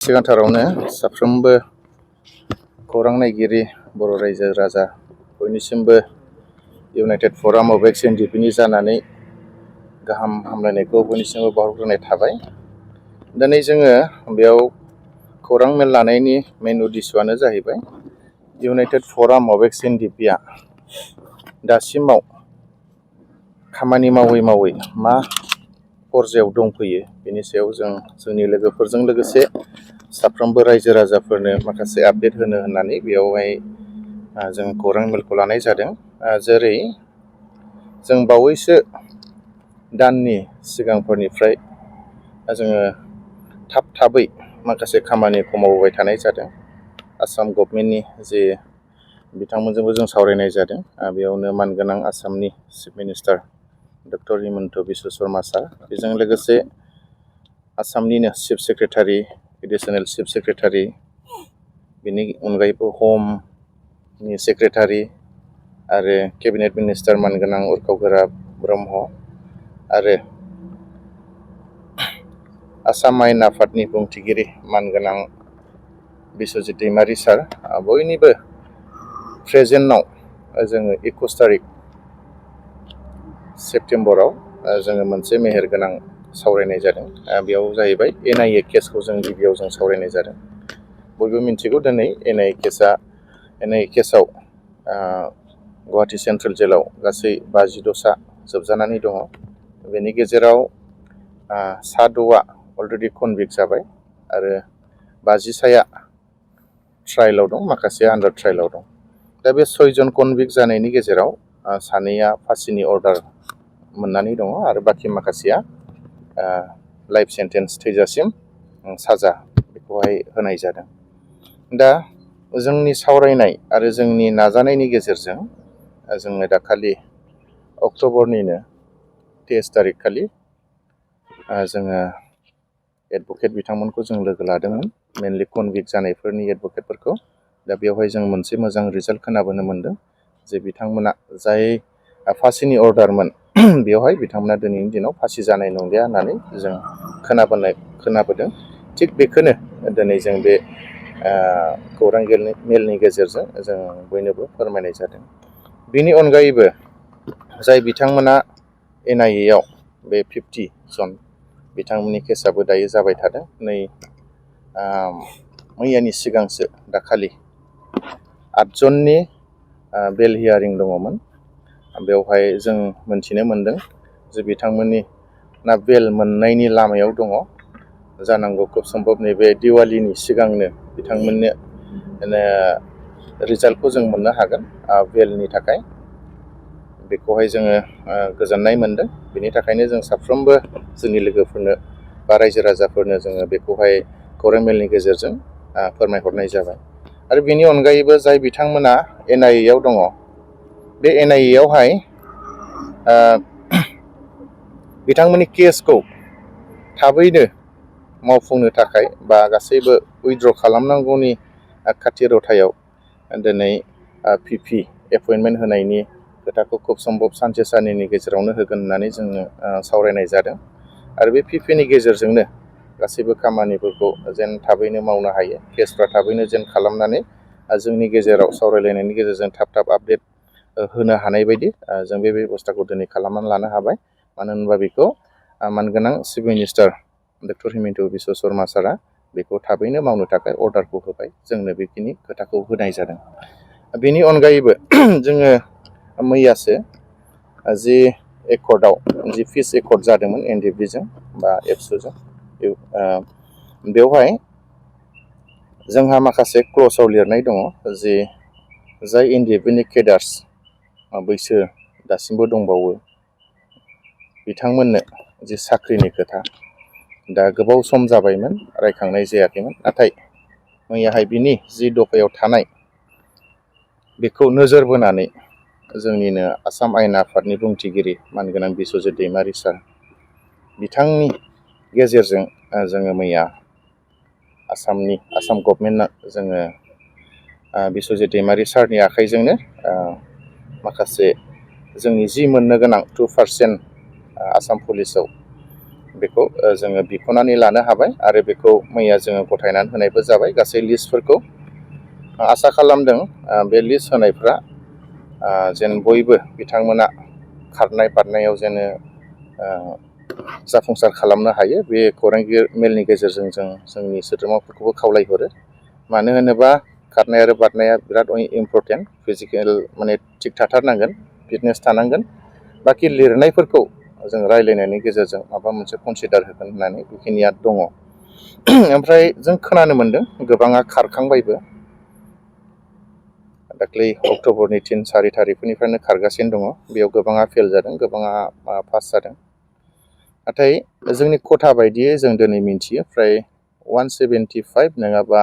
सिगांथारावनो साफ्रोमबो खौरां नायगिरि बर' रायजो राजा बयनिसिमबो इउनाइटेड फराम अफ एक्स एनडिएफबि जानानै गाहाम हामलायनायखौ बयनिसिमबो बावहरग्रोनाय थाबाय। दिनै जोङो बेयाव खौरां मेल लानायनि मेन उद्देश्यआनो जाहैबाय इउनाइटेड फराम अफ एक्स एनडिएफबिआ दासिमाव खामानि मावै मावै मा पर्यायाव दंफैयो बेनि सायाव जों जोंनि लोगोफोरजों लोगोसे साफ्रोमबो रायजो राजाफोरनो माखासे आपडेट होनो होननानै बेयावहाय जों खौरां मेलखौ लानाय जादों। जेरै जों बावैसो दाननि सिगांफोरनिफ्राय जोङो थाबै माखासे खामानिखौ मावबाय थानाय जादों। आसाम गभर्नमेन्टनि जे बिथांमोनजोंबो जों सावरायनाय जादों। बेयावनो मानगोनां आसामनि chief minister doctor Himanta Biswa Sarma sir, बेजों लोगोसे आसामनिनो chief secretary, additional chief secretary, बेनि अनगायैबो हमनि सेक्रेटारि आरो केबिनेट मिनिस्टार मानगोनां उरखाव ब्रह्म आरो आसाम आयेन आफादनि बुंथिगिरि मानगोनां बिस्वजित दैमारि सार, बयनिबो प्रेजेन्टआव जोङो 21 तारिख सेप्तेम्बराव जोङो मोनसे मेहेरगोनां सावरायनाय जादों। बेयाव जाहैबाय एनआइए केसखौ जों गिबियाव जों सावरायनाय जादों। बयबो मिन्थिगौ दिनै एनआइए केसआव गुवाहाटि सेन्ट्रेल जेलाव गासै 52 जोबजानानै दङ। बेनि गेजेराव 6 अलरेडि कनभिक्ट जाबाय आरो 50 ट्रायेलाव दं, माखासेया आन्डार ट्रायेलाव दं। दा बे 6 जन कनभिक्ट जानायनि गेजेराव 2 फासिनि अर्डार मोननानै दङ आरो बाखि माखासेया लाइफ सेन्टेन्स, थैजासिम साजा बेखौहाय होनाय जादों। दा जोंनि सावरायनाय आरो जोंनि नाजानायनि गेजेरजों जोङो दाखालि अक्ट'बरनिनो 23 तारिख खालि जोङो एडभकेट बिथांमोनखौ जों लोगो लादोंमोन, मेनलि कनभिक्ट जानायफोरनि एडभकेटफोरखौ। दा बेवहाय जों मोनसे मोजां रिजाल्ट खोनाबोनो मोन्दों जे बिथांमोना जाय फासिनि अर्डारमोन बेवहाय बिथांमोना दिनैनि दिनाव फासि जानाय नंलिया होननानै जों खोनाबोदों। थिग बेखौनो दिनै जों बे खौरां मेलनि गेजेरजों जों बयनोबो फोरमायनाय जादों। बेनि अनगायैबो जाय बिथांमोना एनआइएआव बे 50 जन बिथांमोननि केसाबो दायो जाबाय थादों। नै मैयानि सिगांसो दाखालि 8 जननि बेल हियारिं दङमोन। बेवहाय जों मोनथिनो मोन्दों जे बिथांमोननि बेल मोननायनि लामायाव दङ। जानांगौ खुब सम्भब नैबे दिवालीनि सिगांनो बिथांमोननो रिजाल्टखौ जों मोननो हागोन बेलनि थाखाय। बेखौहाय जोङो गोजोननाय मोन्दों। बेनि थाखायनो जों साफ्रोमबो जोंनि लोगोफोरनो बा रायजो राजाफोरनो जोङो बेखौहाय खौरां मेलनि गेजेरजों फोरमायहरनाय जाबाय। आरो बेनि अनगायैबो जाय बिथांमोना एनआइएआव दङ, बे एनआइएआवहाय बिथांमोननि केसखौ थाबैनो मावफुंनो थाखाय बा गासैबो उइथड्र खालामनांगौनि खाथिरथायाव दिनै पिपि एपइन्टमेन्ट होनायनि खोथाखौ खुब सम्भब सानसे साननैनि गेजेरावनो होगोन होननानै जोङो सावरायनाय जादों। आरो बे पिपिनि गेजेरजोंनो गासैबो खामानिफोरखौ जेन थाबैनो मावनो हायो, केसफ्रा थाबैनो जेन खालामनानै जोंनि गेजेराव सावरायलायनायनि गेजेरजों थाब आपडेट होनो हानाय बायदि जों बे बेब'स्थाखौ दिनै खालामनानै लानो हाबाय। मानो होनोबा बेखौ मानगोनां chief minister doctor Himanta Biswa Sharma सारा बेखौ थाबैनो मावनो थाखाय अर्डारखौ होबाय। जोंनो बेखिनि खोथाखौ होनाय जादों। बेनि अनगायैबो जोङो मैयासो जि एकर्डआव जि फिस एकर्ड जादोंमोन एनडिएफबिजों बा एबसुजों, बेवहाय जोंहा माखासे क्ल'जआव लिरनाय दङ जे जाय एनडिएफबिनि केडार्स बैसो दासिमबो दंबावो बिथांमोननो जि साख्रिनि खोथा, दा गोबाव सम जाबायमोन रायखांनाय जायाखैमोन। नाथाय मैयाहाय बिनि जि दफायाव थानाय बेखौ नोजोर बोनानै जोंनिनो आसाम आयेन आफादनि बुंथिगिरि मानगोनां बिस्वजित दैमारि सार बिथांनि गेजेरजों जोङो मैया आसाम गभर्नमेन्टनो जोङो बिस्वजित दैमारि सारनि आखाइजोंनो माखासे जोंनि जि मोननो गोनां 2% आसाम पुलिसाव बेखौ जोङो बिख'नानै लानो हाबाय आरो बेखौ मैया जोङो गथायनानै होनायबो जाबाय गासै लिस्टफोरखौ। आसा खालामदों बे लिस्ट होनायफ्रा जेन बयबो बिथांमोना खारनाय बारनायाव जेन जाफुंसार खालामनो हायो। बे खौरां मेलनि गेजेरजों जों जोंनि सोद्रोमाफोरखौबो खावलायहरो। मानो होनोबा खारनाय आरो बारनाया बिराद इम्परटेन्ट। फिजिकेल माने थिग थाथारनांगोन, फिटनेस थानांगोन। बाखि लिरनायफोरखौ जों रायज्लायनायनि गेजेरजों माबा मोनसे कनसिडार होगोन होननानै बेखिनिया दङ। ओमफ्राय जों खोनानो मोन्दों गोबाङा खारखांबायबो। दाख्लै अक्ट'बरनि 3-4 थारिखनिफ्रायनो खारगासिनो दङ। बेयाव गोबाङा फेल जादों, गोबाङा पास जादों। नाथाय जोंनि खथा बायदियै जों दिनै मिन्थियो फ्राय 175 नङाबा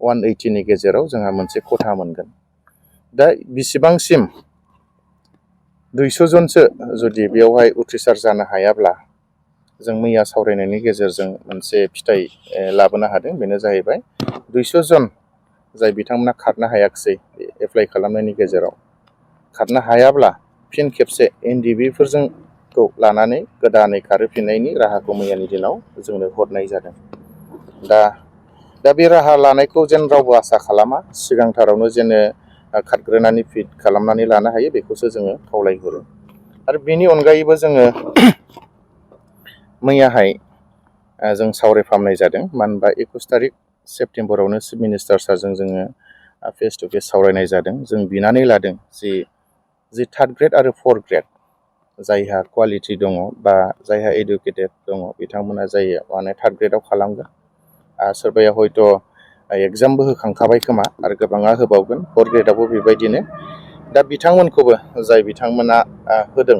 180नि गेजेराव जोंहा मोनसे खथा मोनगोन। दा बिसिबांसिम 200 जनसो जुदि बेयावहाय उथ्रिसार जानो हायाब्ला जों मैया सावरायनायनि गेजेरजों मोनसे फिथाइ लाबोनो हादों। बेनो जाहैबाय 200 जन जाय बिथांमोना खारनो हायाखिसै एप्लाइ खालामनायनि गेजेराव खारनो हायाब्ला फिन खेबसे NDFB लानानै गोदानै खारहोफिननायनि राहाखौ मैयानि दिनाव जोंनो हरनाय जादों। दा बे राहा लानायखौ जेन रावबो आसा खालामा, सिगांथारावनो जेन खारग्रोनानै फिट खालामनानै लानो हायो बेखौसो जोङो खावलायहरो। आरो बेनि अनगायैबो जोङो मैयाहाय जों सावरायफामनाय जादों। मानो होनबा 21 तारिख सेप्तेम्बरावनो चिफ मिनिस्टार सारजों जोङो फेस टु फेस सावरायनाय जादों। जों बिनानै लादों जि थार्ड ग्रेड आरो फर्थ ग्रेड जायहा क्वालिटि दङ बा जायहा एडुकेटेड दङ बिथांमोना जायो माने थार्ड ग्रेडआव खालामगोन। सोरबाया हयथ' एग्जामबो होखांखाबाय खोमा आरो गोबाङा होबावगोन। फर्थ ग्रेडआवबो बेबायदिनो। दा बिथांमोनखौबो जाय बिथांमोना होदों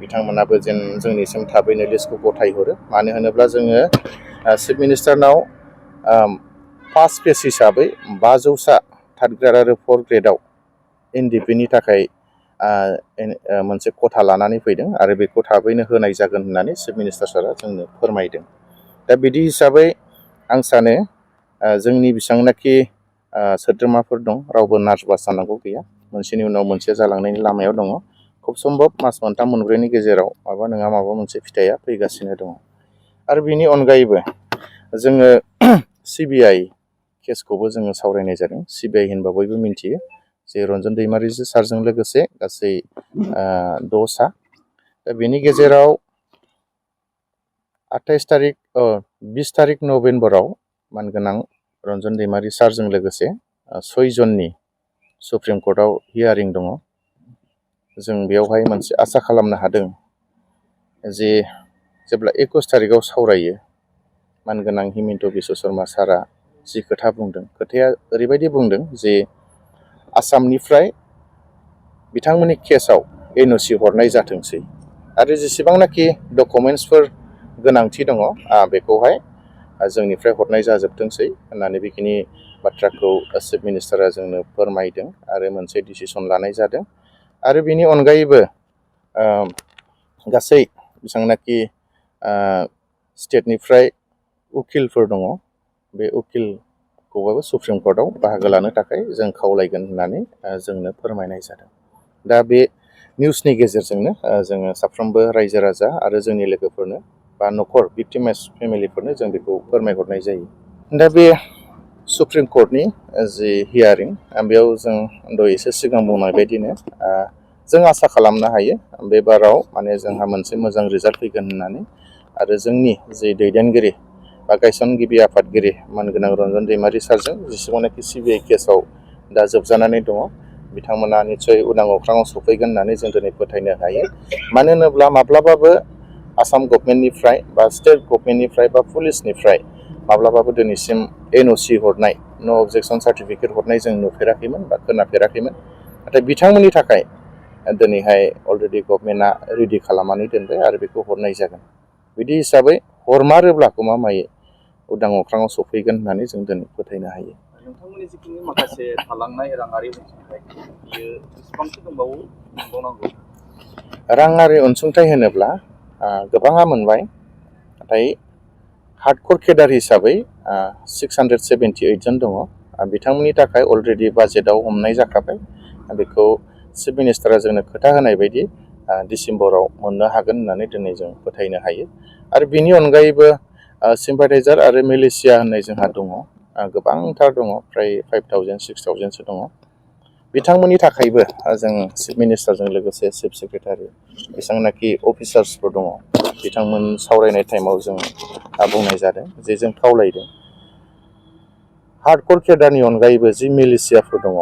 बिथांमोनाबो जेन जोंनिसिम थाबैनो लिस्टखौ गथायहरो। मानो होनोब्ला जोङो चिफ मिनिस्टारनाव फार्स्ट फेज हिसाबै 500सा थार्ड ग्रेड आरो फर्थ ग्रेडआव NDFBनि थाखाय मोनसे खथा लानानै फैदों आरो बेखौ थाबैनो होनाय जागोन होननानै चिफ मिनिस्टार सारा जोंनो फोरमायदों। दा बिदि हिसाबै आं सानो जोंनि बेसेबांनाखि सोद्रोमाफोर दं रावबो नार्भास जानांगौ गैया। मोनसेनि उनाव मोनसे जालांनायनि लामायाव दङ। खुब सम्भब मास मोनथाम मोनब्रैनि गेजेराव माबा नङा माबा मोनसे फिथाइया फैगासिनो दङ। आरो बेनि अनगायैबो जोङो CBI केसखौबो जोङो सावरायनाय जादों। CBI होनबा बयबो मिन्थियो जे रन्जन दैमारि सारजों लोगोसे गासै 6 सा। दा बेनि गेजेराव 20 तारिख नभेम्बराव मानगोनां रन्जन दैमारि सारजों लोगोसे 6 जननि सुप्रिम कर्टआव हियारिं दङ। जों बेयावहाय मोनसे आसा खालामनो हादों जे जेब्ला 21 तारिखआव सावरायो मानगोनां हिमन्त बिश्व शर्मा सारा जि खोथा बुंदों, खोथाया ओरैबायदि बुंदों जे आसामनिफ्राय बिथांमोननि केसाव NOC हरनाय जाथोंसै आरो जेसेबांनाखि डकुमेन्टसफोर गोनांथि दङ बेखौहाय जोंनिफ्राय हरनाय जाजोबथोंसै होननानै बेखिनि बाथ्राखौ चिफ मिनिस्टारा जोंनो फोरमायदों आरो मोनसे डिसिसन लानाय जादों। आरो बेनि अनगायैबो गासै बेसेबांनाखि स्टेटनिफ्राय उकिलफोर दङ बे उकिलखौबाबो सुप्रिम कर्टआव बाहागो लानो थाखाय जों खावलायगोन होननानै जोंनो फोरमायनाय जादों। दा बे निउसनि गेजेरजोंनो जोङो साफ्रोमबो रायजो राजा आरो जोंनि लोगोफोरनो बा न'खर भिक्टिमाइज फेमिलिफोरनो जों बेखौ फोरमायहरनाय जायो। दा बे सुप्रिम कर्टनि जि हियारिं बेयाव जों दहाय एसे सिगां बुंनाय बायदिनो जों आसा खालामनो हायो बे बाराव माने जोंहा मोनसे मोजां रिजाल्ट फैगोन होननानै। आरो जोंनि जि दैदेनगिरि बा गायसनगिरि आफादगिरि मानगोनां रन्जन दैमारि सारजों जेसेबांनाखि CBI केसाव दा जोबजानानै दङ बिथांमोना निस्सय उदां अख्राङाव सफैगोन होननानै जों दिनै फोथायनो हायो। मानो होनोब्ला माब्लाबाबो आसाम गभर्नमेन्टनिफ्राय बा स्टेट गभर्नमेन्टनिफ्राय बा पुलिसनिफ्राय माब्लाबाबो दिनैसिम NOC हरनाय नो अबजेक्सन सार्टिफिकेट हरनाय जों नुफेराखैमोन बा खोनाफेराखैमोन। नाथाय बिथांमोननि थाखाय दिनैहाय अलरेडि गभर्नमेन्टआ रेडि खालामनानै दोनबाय आरो बेखौ हरनाय जागोन। बिदि हिसाबै हरमारोब्ला गमामायै उदां अख्राङाव सफैगोन होननानै जों दिनै फोथायनो हायो। नोंथांमोननि जिखिनि माखासे थालांनाय राङारि अनसुंथाइ बियो बेसेबांसो दंबावो मोनबावनांगौ? राङारि अनसुंथाइ होनोब्ला गोबाङा मोनबाय, नाथाय हार्डक'र केडार हिसाबै 678 जन दङ। बिथांमोननि थाखाय अलरेडि बाजेटआव हमनाय जाखाबाय। बेखौ चिफ मिनिस्टारा जोंनो खोथा होनाय बायदि डिसेम्बराव मोननो हागोन होननानै दिनै जों फोथायनो हायो। आरो बिनि अनगायैबो सिम्पाथाइजार आरो मिलिशिया होननाय जोंहा दङ, गोबांथार दङ, फ्राय 5000 6000सो दङ। बिथांमोननि थाखायबो जों चिफ मिनिस्टारजों लोगोसे चिफ सेक्रेटारि बेसेबांनाखि अफिसार्सफोर दङ बिथांमोन सावरायनाय टाइमाव जों बुंनाय जादों जे जों खावलायदों हार्डक'र केडारनि अनगायैबो जि मिलिशियाफोर दङ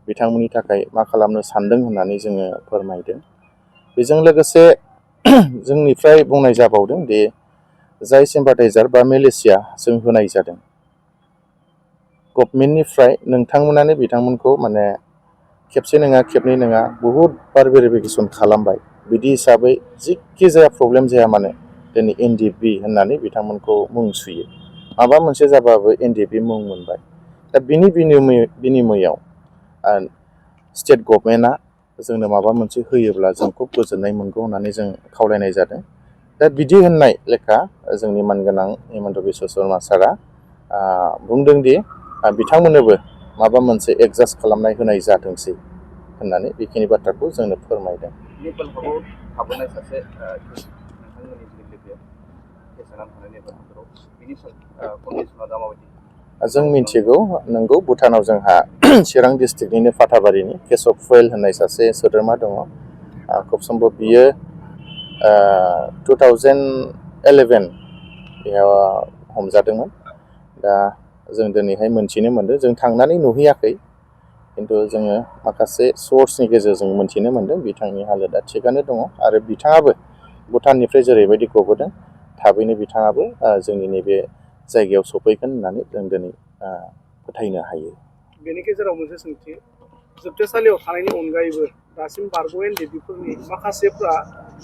बिथांमोननि थाखाय मा खालामनो सानदों होननानै जोङो फोरमायदों। बेजों लोगोसे जोंनिफ्राय बुंनाय जाबावदों दि जाय सिम्पाथाइजार बा मिलिशिया जों होनाय जादों गभर्नमेन्टनिफ्राय नोंथांमोनानो बिथांमोनखौ माने खेबसे नङा खेबनै नङा बहुद बार भेरिफिकेसन खालामबाय, बिदि हिसाबै जिखि जाया प्रब्लेम जाया मानो दिनै NDFB होननानै बिथांमोनखौ मुं सुयो। माबा मोनसे जाबाबो NDFB मुं मोनबाय। दा बिनि बिनिमयआव स्टेट गभर्नमेन्टआ जोंनो माबा मोनसे होयोब्ला जों खुब गोजोननाय मोनगौ होननानै जों खावलायनाय जादों। दा बिदि होननाय लेखा जोंनि मानगोनां हिमन्त बिश्व शर्मा सारा बुंदों दि बिथांमोननोबो माबा मोनसे एडजास्ट खालामनाय होनाय जाथोंसै होननानै बेखिनि बाथ्राखौ जोंनो फोरमायदों। नेपाल हादराव थाबोनाय सासे नोंथांमोननि जि लोगो केस जानानै थानाय नेपाल हादराव बिनि कन्डिसना दा माबायदि? जों मिथिगौ, नंगौ, भुटानाव जोंहा चिरां डिस्ट्रिक्टनिनो फाथाबारिनि केशव फुवेल होननाय सासे सोद्रोमा दङ। खुब सम्भब बियो 2011 बेयाव हमजादोंमोन। दा जों दिनैहाय मोनथिनो मोन्दों, जों थांनानै नुहैयाखै, खिन्थु जोङो माखासे सर्सनि गेजेरजों मोनथिनो मोन्दों बिथांनि हालोदा थिगानो दङ आरो बिथाङाबो भुटाननिफ्राय जेरैबायदि गबोदों थाबैनो बिथाङाबो जोंनि नैबे जायगायाव सफैगोन होननानै जों दिनै फोथायनो हायो। बेनि गेजेराव मोनसे सोंथि, जोबथेसालियाव थानायनि अनगायैबो दासिम बारग' NDFBफोरनि माखासेफ्रा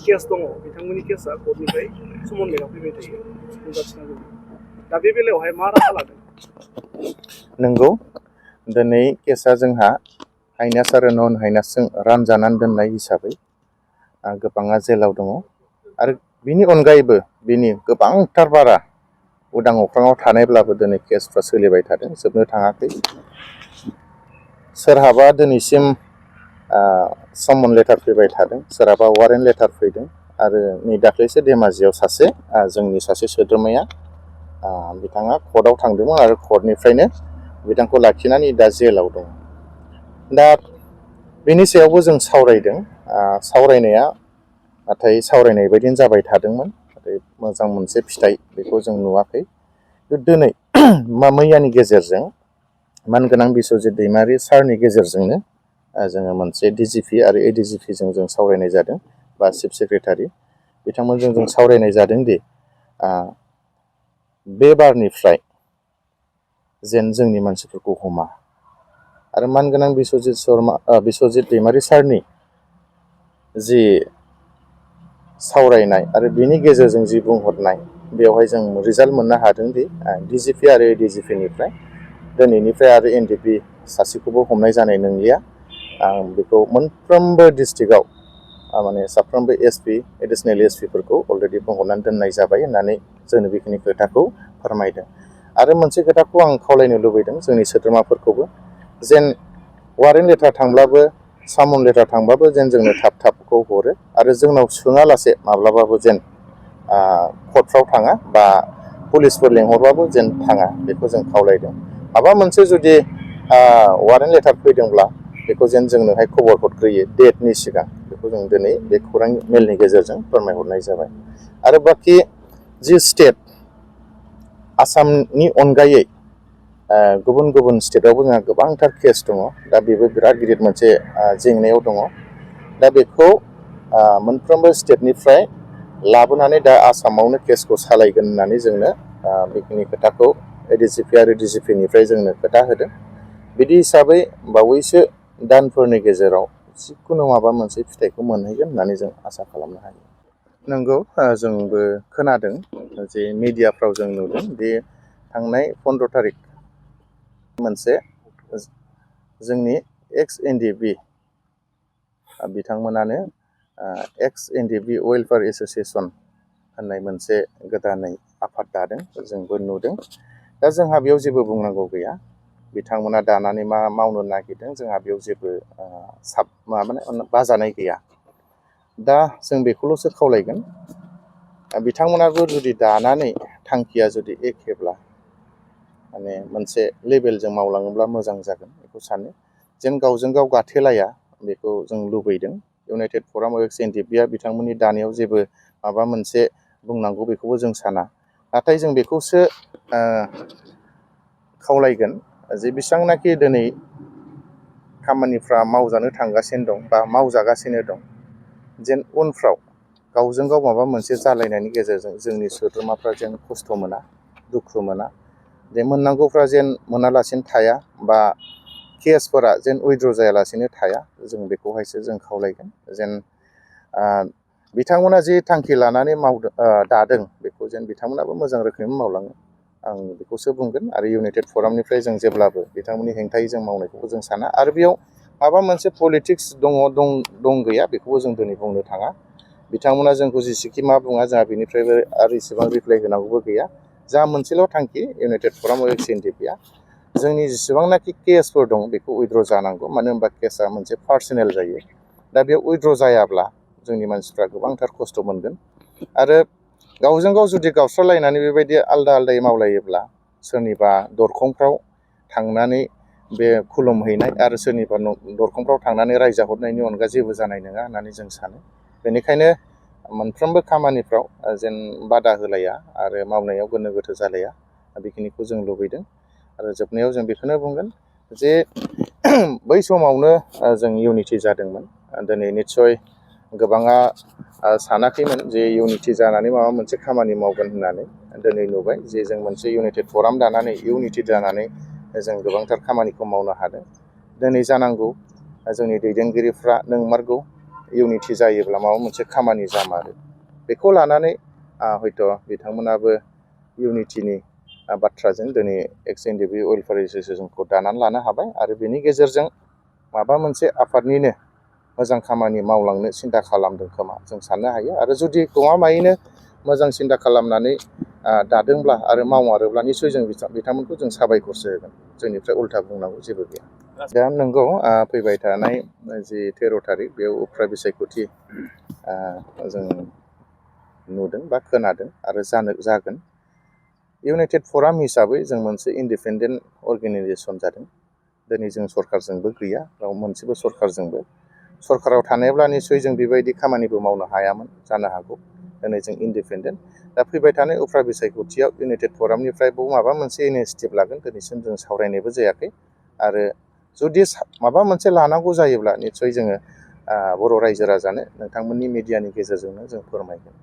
केस दङ, बिथांमोननि केसआ कर्टनिफ्राय समन लेखा फैबाय थायो, नुगासिनो दङ। दा बे बेलायावहाय मा राहा लादों? नंगौ, दिनै केसआ जोंहा हाइनास आरो नन हाइनासजों रानजानानै दोननाय हिसाबै गोबाङा जेलाव दङ आरो बिनि अनगायैबो बिनि गोबांथार बारा उदां अख्राङाव थानायब्लाबो दिनै केसफ्रा सोलिबाय थादों, जोबनो थाङाखै। सोरहाबा दिनैसिम समन लेटार फैबाय थादों, सोरहाबा वारेन्ट लेटार फैदों आरो नै दाख्लैसो धेमाजियाव जोंनि सासे सोद्रोमाया बिथाङा कर्टआव थांदोंमोन आरो कर्टनिफ्रायनो बिथांखौ लाखिनानै दा जेलाव दं। दा बेनि सायावबो जों सावरायदों, सावरायनाया नाथाय सावरायनाय बायदिनो जाबाय थादोंमोन, नाथाय मोजां मोनसे फिथाइ बेखौ जों नुवाखै। दिनै मैयानि गेजेरजों मानगोनां बिस्वजित दैमारि सारनि गेजेरजोंनो जोङो मोनसे DGP आरो ADGPजों जों सावरायनाय जादों, बा चिफ सेक्रेटारि बिथांमोनजों जों सावरायनाय जादों दि बे बारनिफ्राय जेन जोंनि मानसिफोरखौ हमा आरो मानगोनां बिस्वजित दैमारि सारनि जि सावरायनाय आरो बिनि गेजेरजों जि बुंहरनाय बेवहाय जों रिजाल्ट मोननो हादों दि DGP आरो ADGPनिफ्राय दिनैनिफ्राय आरो NDFB सासेखौबो हमनाय जानाय नंलिया। बेखौ मोनफ्रोमबो डिस्ट्रिक्टआव माने साफ्रोमबो SP एडिसनेल SPफोरखौ अलरेडि बुंहरनानै दोननाय जाबाय होननानै जोंनो बेखिनि खोथाखौ फोरमायदों। आरो मोनसे खोथाखौ आं खावलायनो लुबैदों जोंनि सोद्रोमाफोरखौबो, जेन वारेन्ट लेटार थांब्लाबो सामन लेटार थांबाबो जेन जोंनो थाबखौ हरो आरो जोंनाव सोङालासे माब्लाबाबो जेन कर्टफ्राव थाङा बा पुलिसफोर लेंहरबाबो जेन थाङा, बेखौ जों खावलायदों। माबा मोनसे जुदि वारेन्ट लेटार फैदोंब्ला बेखौ जेन जोंनोहाय खबर हरग्रोयो डेटनि सिगां, बेखौ जों दिनै बे खौरां मेलनि गेजेरजों फोरमायहरनाय जाबाय। आरो बाखि जि स्टेट आसामनि अनगायै गुबुन गुबुन स्टेटआवबो जोंहा गोबांथार केस दङ, दा बेबो बिराद गिदिर मोनसे जेंनायाव दङ। दा बेखौ मोनफ्रोमबो स्टेटनिफ्राय लाबोनानै दा आसामावनो केसखौ सालायगोन होननानै जोंनो बेखिनि खोथाखौ ADGP आरो DGPनिफ्राय जोंनो खोथा होदों। बिदि हिसाबै बावैसो दानफोरनि गेजेराव जिखुनु माबा मोनसे फिथाइखौ मोनहैगोन होननानै जों आसा खालामनो हायो। नंगौ, जोंबो खोनादों जे मिडियाफ्राव जों नुदों बे थांनाय 15 थारिख मोनसे जोंनि एक्स NDFB बिथांमोनानो एक्स NDFB वेलफेयार एस'सिएसन होननाय मोनसे गोदानै आफाद दादों, जोंबो नुदों। दा जोंहा बेयाव जेबो बुंनांगौ गैया, बिथांमोना दानानै मा मावनो नागिरदों जोंहा बेयाव जेबो बाजानाय गैया। दा जों बेखौल'सो खावलायगोन बिथांमोनाबो जुदि दानानै थांखिया जुदि एखेब्ला माने मोनसे लेभेलजों मावलाङोब्ला मोजां जागोन बेखौ सानो जेन गावजों गाव गाथेलाया बेखौ जों लुबैदों इउनाइटेड फराम एक्स एनडिएफबिआ बिथांमोननि दानायाव जेबो माबा मोनसे बुंनांगौ बेखौबो जों साना नाथाय जों बेखौसो खावलायगोन जे बेसेबांनाखि दिनै खामानिफ्रा मावजानो थांगासिनो दं बा मावजागासिनो दं जेन उनफ्राव गावजों गाव माबा मोनसे जालायनायनि गेजेरजों जोंनि सोद्रोमाफ्रा जेन खस्थ' मोना दुखु मोना जे मोननांगौफ्रा जेन मोनालासिनो थाया बा केसफोरा जेन उइद्र' जायालासिनो थाया जों बेखौहायसो जों खावलायगोन जेन बिथांमोना जि थांखि लानानै दादों बेखौ जेन बिथांमोनाबो मोजां रोखोमै मावलाङो आं बेखौसो बुंगोन आरो इउनाइटेड फरामनिफ्राय जों जेब्लाबो बिथांमोननि हेंथायै जों मावनायखौबो जों साना आरो बेयाव माबा मोनसे पलिटिक्स दं गैया बेखौबो जों दिनै बुंनो थाङा बिथांमोना जोंखौ जेसेखि मा बुङा जोंहा बेनिफ्रायबो आरो इसेबां रिप्लाइ होनांगौबो गैया जा मोनसेल' थांखि इउनाइटेड फराम एक्स एनडिएफबिआ जोंनि जेसेबांनाखि केसफोर दं बेखौ उइद्र' जानांगौ मानो होनबा केसआ मोनसे पार्सनेल जायो दा बे उइद्र' जायाब्ला जोंनि मानसिफ्रा गोबांथार खस्थ' मोनगोन आरो गावजों गाव जुदि गावस्रालायनानै बेबायदि आलदा आलदायै मावलायोब्ला सोरनिबा दरखंफ्राव थांनानै बे खुलुमहैनाय आरो सोरनिबा दरखंफ्राव थांनानै रायजाहरनायनि अनगा जेबो जानाय नङा होननानै जों सानो बेनिखायनो मोनफ्रोमबो खामानिफ्राव जेन बादा होलाया आरो मावनायाव गोनो गोथो जालाया बेखिनिखौ जों लुबैदों आरो जोबनायाव जों बेखौनो बुंगोन जे बै समावनो जों इउनिटि जादोंमोन दिनै निस्सय गोबाङा सानाखैमोन जे इउनिटि जानानै माबा मोनसे खामानि मावगोन होननानै दिनै नुबाय जे जों मोनसे इउनाइटेड फराम दानानै इउनिटि जानानै जों गोबांथार खामानिखौ मावनो हादों दिनै जानांगौ जोंनि दैदेनगिरिफ्रा नंमारगौ इउनिटि जायोब्ला माबा मोनसे खामानि जामारो बेखौ लानानै हयथ' बिथांमोनाबो इउनिटिनि बाथ्राजों दिनै एक्स एनडिएफबि वेलफेयार एस'सियेसनखौ दानानै लानो हाबाय आरो बेनि गेजेरजों माबा मोनसे आफादनिनो मोजां खामानि मावलांनो सिन्था खालामदों खोमा जों साननो हायो आरो जुदि गमामायैनो मोजां सिन्था खालामनानै दादोंब्ला आरो मावमारोब्ला निस्सय जों बिथांमोनखौ जों साबायखरसो होगोन जोंनिफ्राय उल्था बुंनांगौ जेबो गैया दा नंगौ फैबाय थानाय जि 13 थारिख बेयाव उफ्रा बिसायख'थि जों नुदों बा खोनादों आरो जागोन इउनाइटेड फराम हिसाबै जों मोनसे इन्डिपेन्डेन्ट अर्गेनाइजेसन जादों दिनै जों सरकारजोंबो गैया राव मोनसेबो सरकाराव थानायब्ला निस्सय जों बेबायदि खामानिबो मावनो हायामोन जानो हागौ दिनै जों इन्डिपेन्डेन्ट दा फैबाय थानाय उफ्रा बिसायख'थियाव इउनाइटेड फरामनिफ्रायबो माबा मोनसे इनिसिएटिभ लागोन दिनैसिम जों सावरायनायबो जायाखै आरो जुदि माबा मोनसे लानांगौ जायोब्ला निस्सय जोङो बर' रायजो राजानो नोंथांमोननि मिडियानि गेजेरजोंनो जों फोरमायगोन